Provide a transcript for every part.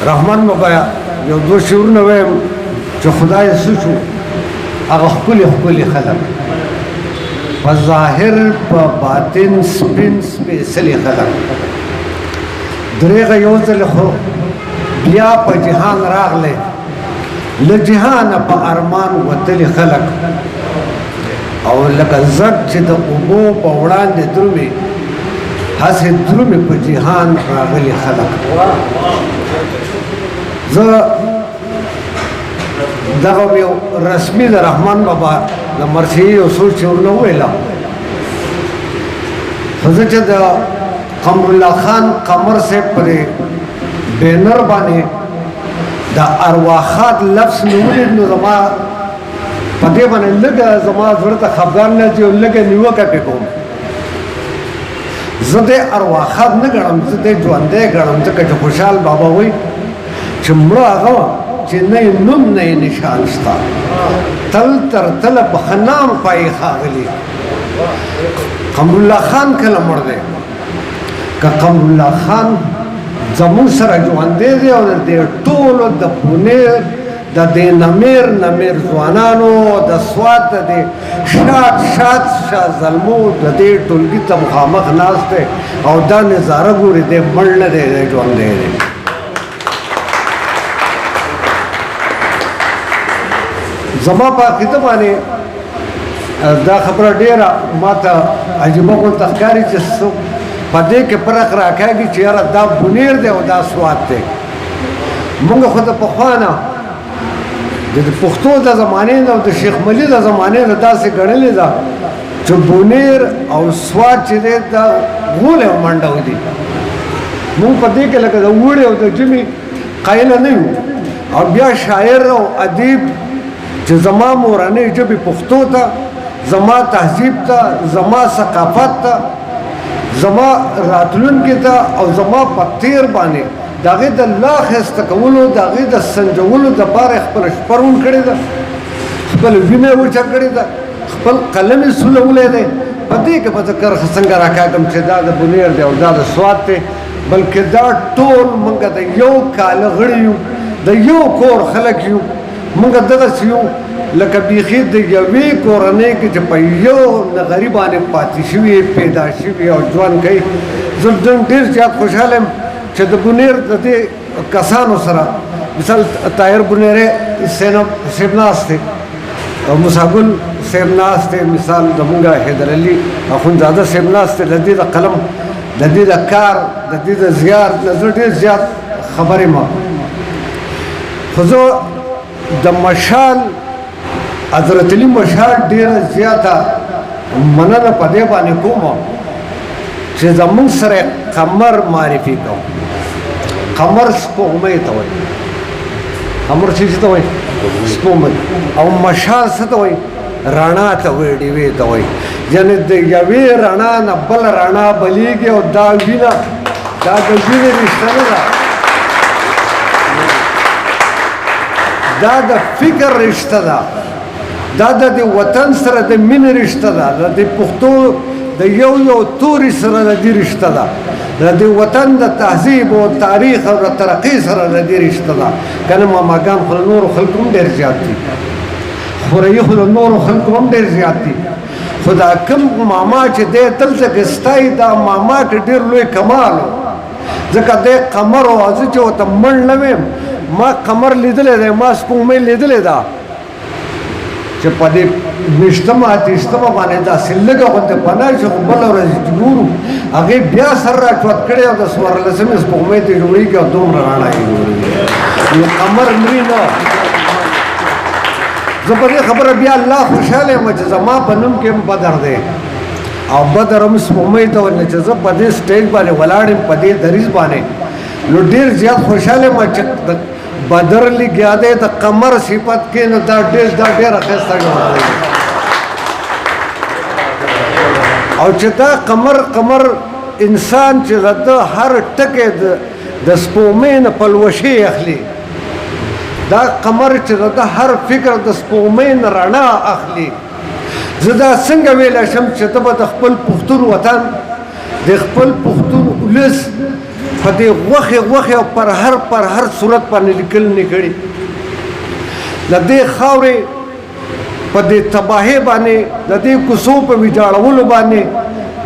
رحمان بابا یو دوه شعرونه وایم چې خدای څه شو هغه ښکلي ښکلي خلک په ظاهر په باطن سپین سپېڅلي خلک. درېغه یو ځل خو بیا په جهان راغلی، له جهانه په ارمان وتلي خلک، او لکه زک چې د اوبو په وړاندې درومي هسې درومي په جهان راغلي خلک. زه دغه یو رسمي د رحمان بابا د مرثیې یو څو شعرونه وویله، خو زه چې د قمرالله خان قمر صاحب پر بینر باندې د ارواښاد لفظ مې ولید، نو زما په دې باندې لږه زما زړه ته خفګان نه چې لږه نیوکه پې کوم. زه د ارواښاد نه ګڼم، زه د ژوندی ګڼم، ځکه چې خوشحال بابا وایي چې مړه هغه چې نه یې نوم نه یې نشان شته، تل تر تله په ښه نام پایي ښاغلي. قمرالله خان کله مړ دی؟ که قمرالله خان زموږ سره ژوندی دی او د دې ټولو د بونیر د دې نمیر نمیر ځوانانو د سوات د دې شاد شاد شاه زلمو د دې ټولګي ته مخامخ ناست دی او دا نظاره ګوري، دی مړ نه دی، دی ژوندی دی. زما په عقیده باندې دا خبره ډېره ماته عجیبه غونته ښکاري چې څوک په دې کې فرق راکاږي چې یاره دا بونیر دی او دا سوات دی. موږ خو د پخوا نه د پښتو د زمانې نه او د شیخ ملي د زمانې نه داسې ګڼلې ده چې بونیر او سوات چې دی دا غولی او منډه دي. موږ په دې کې لکه د اوړي او د ژمي قایله نه یو. او بیا شاعر او ادیب چې زما مورنۍ ژبې پښتو ته، زما تهذیب ته، زما ثقافت ته، زما راتلونکي ته او زما په تیر باندې د هغې د لا ښایسته کولو، د هغې د سنجولو دپاره خپله شپه روڼ کړې ده، خپله وینه یې وچه کړې ده، خپل قلم یې سولولی دی. په دې کې به زه کرښه څنګه راکاږم چې دا د بونیر دی او دا د سوات دی؟ بلکې دا ټول موږ د یو کاله غړي یو، د یو کور خلک یو. موږ دغسې یو لکه بیخي د یوې کورنۍ کې چې په یو نغري باندې پاتې شوي، پیدا شوي او ژوند کوي. زه نن ډېر زیات خوشحاله یم چې د بونیر د دې کسانو سره، مثال طاهر بونیری صاحب ناست دی، موسی ګل صاحب ناست دی، مثال زمونږ حیدر علي اخوندزاده صاحب ناست دی، د دې د قلم، د دې د کار، د دې د زیار نه زه ډېر زیات خبر یم. خو زه د مشال حضرت علي مشال ډېره زیاته مننه په دې باندې کوم چې زمونږ سره قمر معرفي کوم. قمر سپوږمۍ ته وایي، قمر څه ته وایي؟ سپوږمۍ. او مشال څه ته وایي؟ رڼا ته وایي، ډیوې ته وایي. یعنې د یوې رڼا نه بله رڼا بلیږي او دا وینه، دا د وینې رشته نه ده، دا د فکر رشته ده، دا د دې وطن سره د مینې رشته ده، د دې پښتو د یو یو توري سره د دې رشته ده، د دې وطن د تهذیب او تاریخ او د ترقۍ سره د دې رشته ده. که نه ماماګان خو د نورو خلکو هم ډېر زیات دي، خوريي خو د نورو خلکو هم ډېر زیات دي، خو دا کوم ماما چې دی دلته کې ستایي، دا ماما کې ډېر لوی کمال و، ځکه دی قمر و. زه چې ورته مړ نه ویم، ما قمر لیدلی دی، ما سپوږمۍ لیدلې ده چې په دې ویشتمه اتیشتمه باندې داسې لږه غوندې پناه شي، خو بله ورځ چې ګورو هغې بیا سر راچوت کړی او د څوارلسمې سپوږمۍ ته جوړېږي او دومره رڼا یې جوړېږي. نو قمر مري نه. زه په دې خبره بیا الله خوشحاله یم چې زما په نوم کې هم بدر دی او بدر هم سپوږمۍ ته وایي. چې زه په دې سټیج باندې ولاړ یم، په دې دریځ باندې، نو ډېر زیات خوشحاله یم چې بدر لګیا دی د قمر صفت کې، نو دا ډېر دا ډېره ښایسته جوړه دی. او چې دا قمر قمر انسان چې د ده هر ټکی د سپوږمۍ نه پلوشې اخلي، دا قمر چې د ده هر فکر د سپوږمۍ نه رڼا اخلي، زه دا څنګه ویلی شم چې ته به د خپل پښتون وطن، د خپل پښتون ولس په دې غوښې غوښې او پر هر پر هر صورت باندې لیکل نه کړي؟ د دې خاورې په دې تباهۍ باندې، د دې کوڅو په ویجاړولو باندې،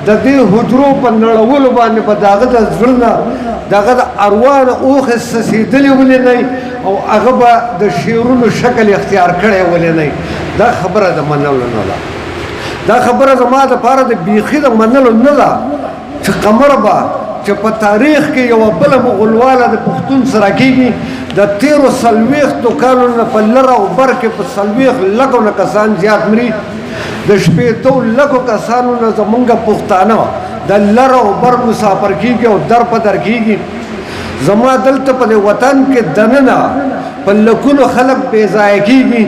د دې حجرو په نړولو باندې به د هغه د زړه نه، د هغه د اروا نه اوښې څڅېدلې ولې نه او هغه به د شعرونو شکل اختیار کړی ولې نه؟ دا خبره د منلو نه ده. دا خبره زما دپاره د بیخي د منلو نه ده چې قمر به چې په تاریخ کې یوه بله مغلواله د پښتون سره کېږي. د تېرو 40 کالو نه په لره او بر کې په 40 لکو نه کسان زیات مري. د 60 لکو کسانو نه زمونږ پښتانه د لره او بر مسافر کېږي او در په در کېږي. زما دلته په دې وطن کې دننه په لکونو خلک بې ځایه کېږي.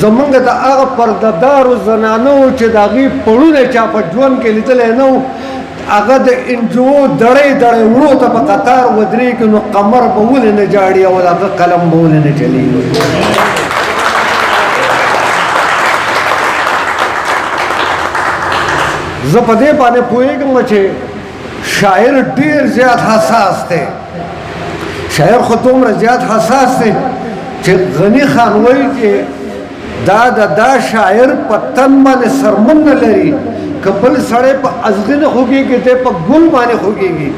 زمونږ د هغه پردهدارو زنانو چې د هغې پړونه چا په ژوند کې لیدلی نه و، هغه د انجو دړې دړې وړو ته په قطار ودرېږي، نو قمر به ولې نه ژاړي او د هغه قلم به ولې نه چلېږي؟ زه په دې باندې پوهېږم چې شاعر ډېر زیات حساس دی. شاعر خو دومره زیات حساس دی چې غني خان وایي چې دا د دا شاعر په تن باندې سرمن نه لري، که بل سړی په ازغي نه خوږېږي، دی په ګل باندې خوږېږي.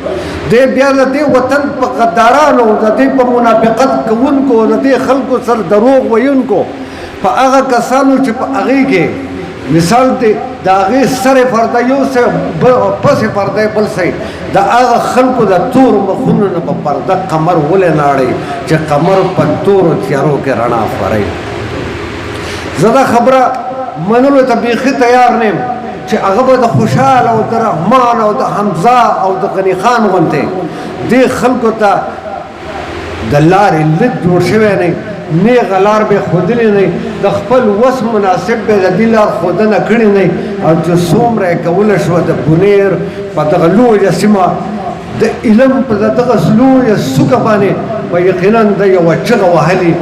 دی بیا د دې وطن په غدارانو، د دې په منافقت کوونکو، د دې خلکو سره دروغ ویونکو، په هغه کسانو چې په هغې کې مثال دی د هغې سرې پرده یو څه، پسې پرده بل څه، د هغه خلکو د تورو مخونو نه په پرده قمر ولې نه اړوي چې قمر په تورو تیارو کې رڼا خوروي؟ زه دا خبره منلو ته بیخي تیار نه یم چې هغه به د خوشحال او د رحمان او د حمزه او د غني خان غوندې دې خلکو ته د لارې لید جوړ شوی نه، نیغه لار به ښودلې نه، د خپل وس مناسب به د دې لار ښودنه کړې نه، او چې څومره یې کولی شوه د بونیر په دغه لویه سیمه د علم په دغه لویه څوکه باندې به یقینا د یوه چغه وهلي،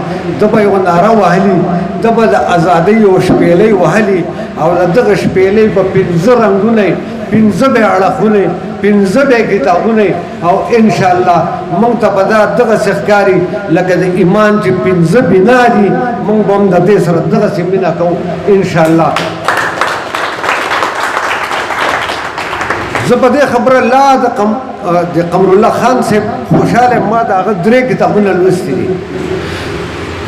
ده به یوه ناره وهلي، ده به د ازادۍ یوه شپېلۍ وهلي، او د دغه شپېلۍ به 5 رنګونه، 5 به اړخونه، 5 به کتابونه، او انشاءالله موږ ته به دا دغسې ښکاري لکه د ایمان چې 5 بنا دي. موږ به هم د دې سره دغسې مینه کوو انشاءالله. زه په دې خبره لا د قمرالله خان صاحب خوشحاله یم. ما د هغه 3 کتابونه لوستي دي.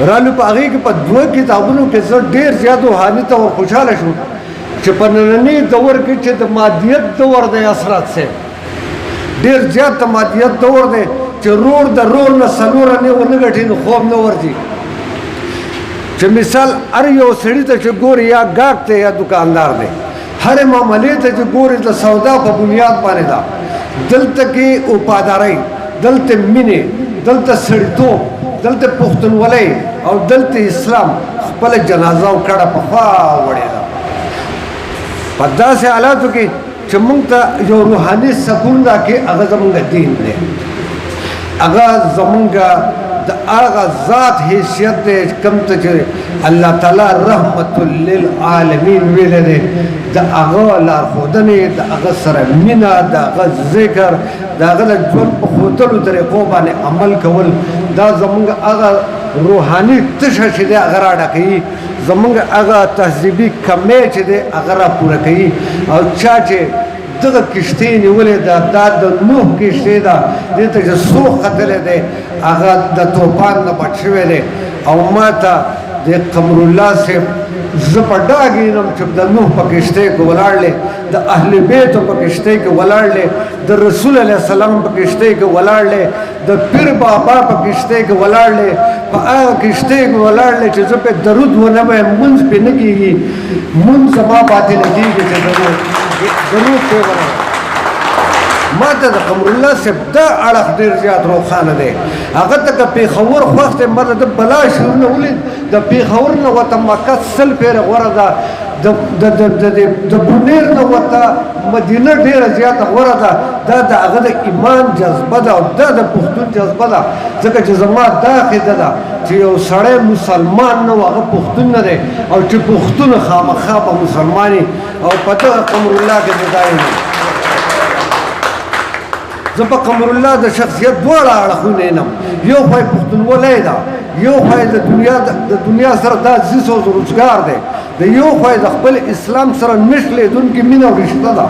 رالو په هغې کې په 2 کتابونو کې زه ډېر زیات روحاني ته ورخوشحاله شوم چې په ننني دور کې چې د مادیت دور دی، اسرات صاحب ډېر زیات د مادیت دور دی چې رور د رور نه څلور انې ونه ګټي نو خوب نه ورځي. چې مثال هر یو سړي ته چې ګوري یا ګاک دی یا دکاندار دی، هر معاملې ته چې ګوري د سودا په بنیاد باندې ده. دلته کې وفادارۍ، دلته مینې، دلته سړیتوب، دلته پښتونولۍ او دلته اسلام خپله جنازه او کډه پخوا وړې ده. په داسې حالاتو کې چې موږ ته یو روحاني سکون راکړي، هغه زموږ دین دی، هغه زموږ د هغه ذات حیثیت دی کوم ته چې الله تعالی رحمت للعالمین ویلی دی. د هغه لارښودنې، د هغه سره مینه، د هغه ذکر، د هغه د ژوند په ښودلو طریقو باندې عمل کول، دا زموږ هغه روحاني تشه چې دی هغه را ډکوي، زموږ هغه تهذیبي کمی چې دی هغه را پوره کوي. او چا چې دغه کښتۍ نیولې ده، دا د نوح کښتۍ ده، دې ته چې څوک ختلی دی هغه د توپان نه بچ شوی دی. او ما ته د قمرالله صاحب زه په ډاګ یم چې د نوح په کښتۍ کې ولاړ دی، د اهل بیتو په کښتۍ کې ولاړ دی، د رسول علیه السلام په کښتۍ کې ولاړ دی، د پیر بابا په کښتۍ کې ولاړ دی، په هغه کښتۍ کې ولاړ دی چې زه پرې درود ونه وایم مونځ پرې نه کېږي، مونځ زما باطله کېږي چې درود پرې ونه وایم. ما ته د قمرالله صاحب دا اړخ ډېر زیات روښانه دی. هغه ته که پېښور خوښ دی، ما د بلا شعرونه ولید، د پېښور نه ورته مکه 100 پېره غوره ده، د بونیر نه ورته مدینه ډېره زیاته غوره ده. دا د هغه د ایمان جذبه ده او دا د پښتون جذبه ده. ځکه چې زما دا عقیده ده چې یو سړی مسلمان نه و هغه پښتون نه دی، او چې پښتون خامخا به مسلمان وي. او په دغه قمرالله کې زه دا یم. زه په قمر الله د شخصیت دواړه اړخونه وینم. یو خو یې پښتونولۍ ده، یو خو یې د دنیا سره دا زیس او روزګار دی، د یو خو یې د خپل اسلام سره نه شلېدونکې مینه او رشته ده.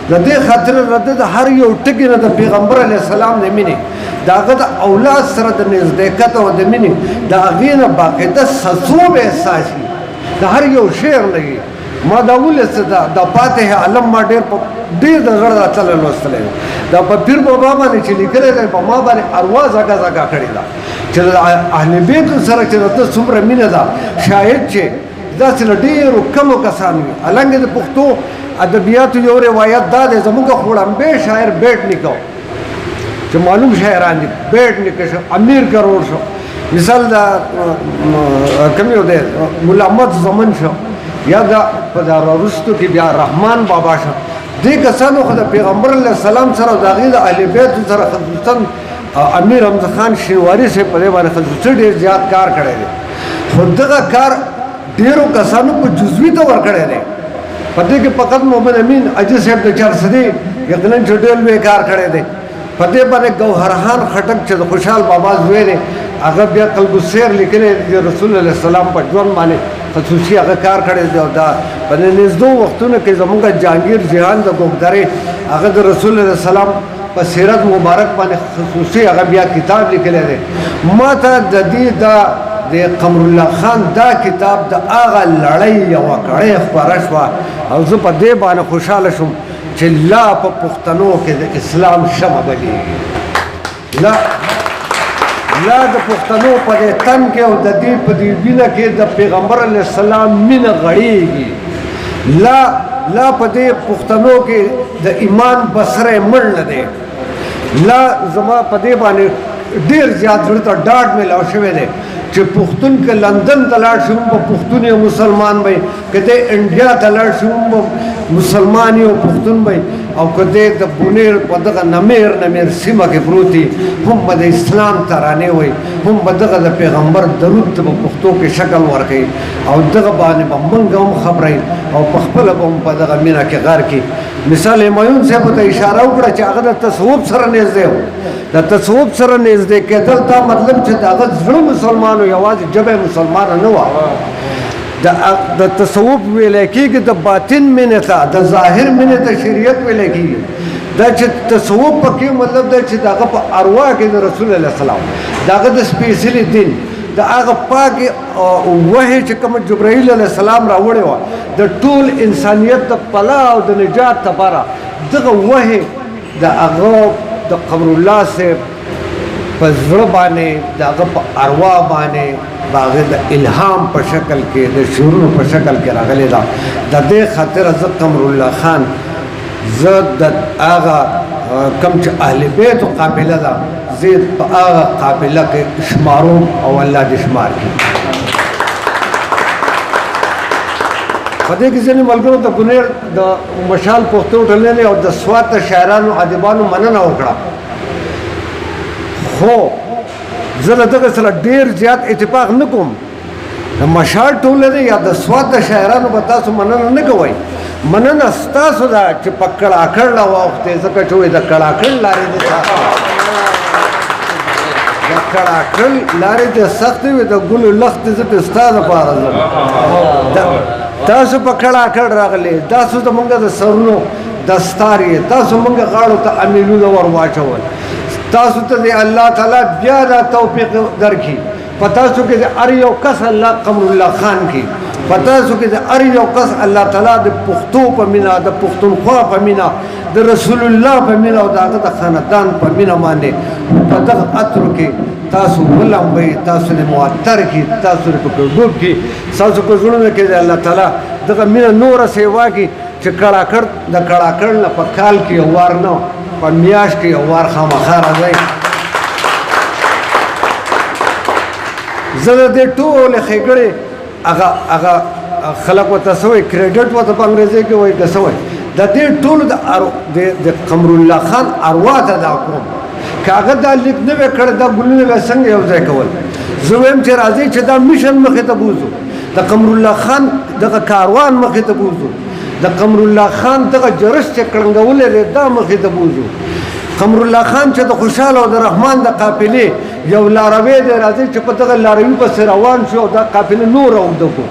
د دې خاطر د هر یو ټکي نه د پیغمبر علیه السلام د مینې، د هغه د اولاد سره د نزدېکت او د مینې، د هغې نه باقاعده سڅوب احساس وي، د هر یو شعر نه وي. ما دا ولوسته، دا فاتح عالم ما ډېر ډېر د زړه راڅله لوستلی دی. دا په پیر بابا باندې چې لیکلی دی، په ما باندې اروا زګه زګه کړې ده چې د اهل بیتو سره چې د ده څومره مینه ده، شاید چې داسې له ډېرو کمو کسانو وي. حالانکه د پښتو ادبیاتو یو روایت دا دی، زموږ خو وړاندې شاعر بیټ نیکه چې معلوم شاعران دي، بیټ نیکه شو، امیر کروړ شو، مثال دا کوم یو دی، ملا احمد زمن شو، یا دا په دا وروستو کې بیا رحمان بابا شو. دې کسانو خو د پیغمبر علیه السلام سره او د هغې د اهل بیتو سره خصوصاً امیر حمزه خان شینواري صاحب په دې باندې خصوصي ډېر زیات کار کړی دی، خو دغه کار ډېرو کسانو په جزوي طور کړی دی. په دې کې فقط محمد امین حاجي صاحب د چارسدې یقیناً چې ډېر لوی کار کړی دی. په دې باندې ګوهرخان خټک چې د خوشحال بابا زوی دی، هغه بیا قلب السیر لیکلی دی د رسول علیه السلام په ژوند باندې خصوصي هغه کار کړی دی. او دا په دې نږدو وختونو کې زموږ جهانګیر جهان د ګوګدرې هغه د رسول علیه السلام په سیرت مبارک باندې خصوصي هغه بیا کتاب لیکلی دی. ما ته د دې دا د قمر الله خان دا کتاب د هغه لړۍ یوه کړۍ خپره شوه او زه په دې باندې خوشحاله شوم چې لا په پښتنو کې د اسلام شمع بلېږي، لا د پښتنو په دې تن کې او د دې په دې وینه کې د پیغمبر علیه السلام مینه غړېږي، لا په دې پښتنو کې د ایمان بصره مړ نه دی. لا زما په دې باندې ډېر زیات زړه ته ډاډ میلاو شوی دی چې پښتون که لندن ته لاړ شي هم به پښتون یو مسلمان وي، که دی انډیا ته لاړ شي هم به مسلمان یو پښتون وي، او که دی د بونیر په دغه نمیر نمیر سیمه کې پروت وي هم به د اسلام ترانې وي، هم به دغه د پیغمبر درود ته په پښتو کې شکل ورکوي، او دغه باندې به موږ هم خبروي او په خپله به هم په دغه مینه کې غر کړي. مثال همایون صاحب ته اشاره وکړه چې هغه د تصوف سره نږدې و. د تصوف سره نږدې کېدل دا مطلب چې د هغه زړه مسلمانو یوازې ژبه یې مسلمانه نه وه. د تصوف ویلی کېږي د باطن مینې ته، د ظاهر مینې ته شریعت ویلی کېږي. دا چې تصوف پکې مطلب دی چې د هغه په اروا کې د رسول علیه السلام، د هغه د سپېڅلي دین، د هغه پاکې وحې چې کوم جبرائیل علیه السلام راوړې وه د ټول انسانیت د پلا او د نجات لپاره، دغه وحې د هغه د قمر الله صاحب په زړه باندې، د هغه په اروا باندې، د هغه د الهام په شکل کې، د شعرونو په شکل کې راغلې ده. د دې خاطر زه قمر الله خان زه د هغه کوم چې اهل بیتو قابله ده، زه په هغه قابله کې شماروم او الله دې شمار کړي. په دې کې ځینې ملګرو د بونیر د مشال پښتو ټولنې او د سوات د شاعرانو ادیبانو مننه وکړه، خو زه له دغه سره ډېر زیات اتفاق نه کوم. د مشال ټولنې یا د سوات د شاعرانو به تاسو مننه نه کوئ، مننه ستاسو ده چې په کړاکړ لا واوښتې، ځکه چې وایي د کړاکړ لارې دې سختې، د کړاکړ لارې دې سختې وي، د ګلو لښتې زه پرې ستا دپاره ځم. تاسو په کړاکړ راغلې، تاسو زمونږ د سرونو دستار یې، تاسو مونږ غاړو ته امیلونه ور واچول، تاسو ته دې الله تعالی بیا دا توفیق درکړي. په تاسو کې د هر یو کس الله قمر الله خان کې، په تاسو کې د هر یو کس الله تعالی د پښتو په مینه، د پښتونخوا په مینه، د رسول الله په مینه او د هغه د خاندان په مینه باندې په دغه عطرو کې تاسو ولمبئ، تاسو دې معطر کړي، تاسو دې پکې ډوب کړي، ستاسو په زړونو کې دې الله تعالی دغه مینه نوره سیوا کړي چې کړاکړ د کړاکړ نه په کال کې یو وار نه، په میاشت کې یو وار خامخا راځئ. زه د دې ټولې ښېګړې هغه خلک ورته څه وایي، کریډټ ورته په انګرېزۍ کې وایي که څه وایي، د دې ټولو د قمر الله خان اروا ته دا کوم. که هغه دا لیک نه وی کړی، دا ګلونه به څنګه یو ځای کول؟ زه وایم چې راځئ چې دا میشن مخې ته بوځو، د قمر الله خان دغه کاروان مخې ته بوځو، د قمر الله خان دغه جرس چې کړنګولی دی دا مخې ته بوځو. قمرالله خان چې د خوشحال او د رحمان د قافلې یو لاروی دی، راځي چې په دغه لاروي پسې روان شو او دا قافله نوره اوږده کړو،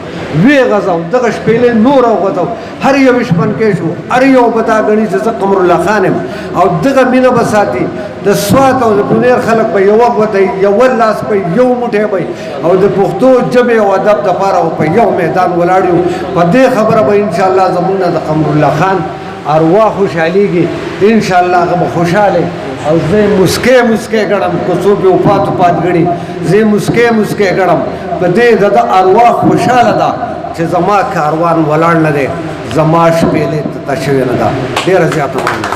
ویې غځو، دغه شپېلۍ نوره وغځو، هر یو شپنکی شو، هر یو به دا ګڼي چې زه قمرالله خان یم، او دغه مینه به ساتي. د سوات او د بونیر خلک به یوه ګوته، یوه لاس به، یو موټی به، او د پښتو ژبې او ادب دپاره به په یو میدان ولاړ یو. په دې خبره به انشاءالله زموږ نه د قمرالله خان اروا خوشحالېږي، انشاءالله هغه به خوشحاله. او زه یې موسکی موسکی ګڼم، که څوک یې وفات وفات ګڼي، زه یې موسکی موسکی ګڼم. په دې د ده اروا خوشحاله ده چې زما کاروان ولاړ نه دی، زما شپېلۍ تته شوې نه ده. ډېره زیاته مننه.